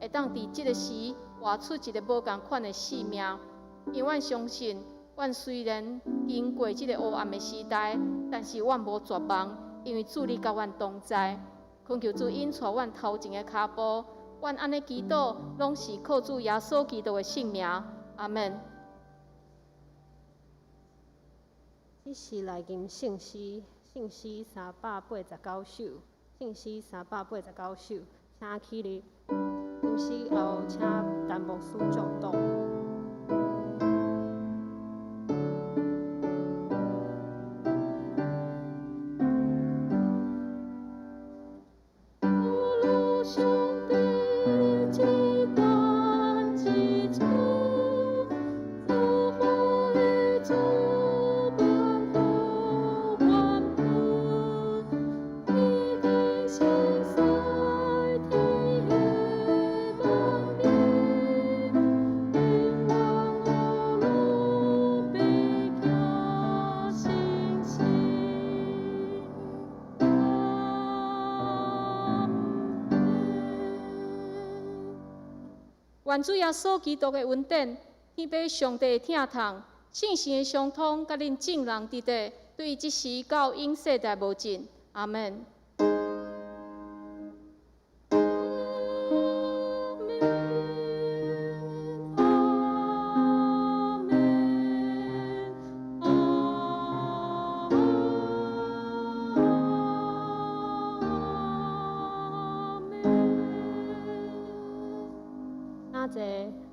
會當佇這个時活出一个無仝款的生命。因為阮相信，阮雖然經過這个黑暗的時代，但是阮無絕望，因為主你佮阮同在。懇求主引帶阮頭前的跤步，阮按呢祈禱，攏是靠主耶穌基督的聖名。阿們。這是來吟聖詩，聖詩389首，聖詩389首，請起立。吟詩後，請陳牧師祝禱。天願主耶穌基督的恩典，天父上帝的疼痛，聖神的相通，佮恁眾人佇佇，對這時到永世代無盡。阿門。阿門，阿門，阿門。那濟。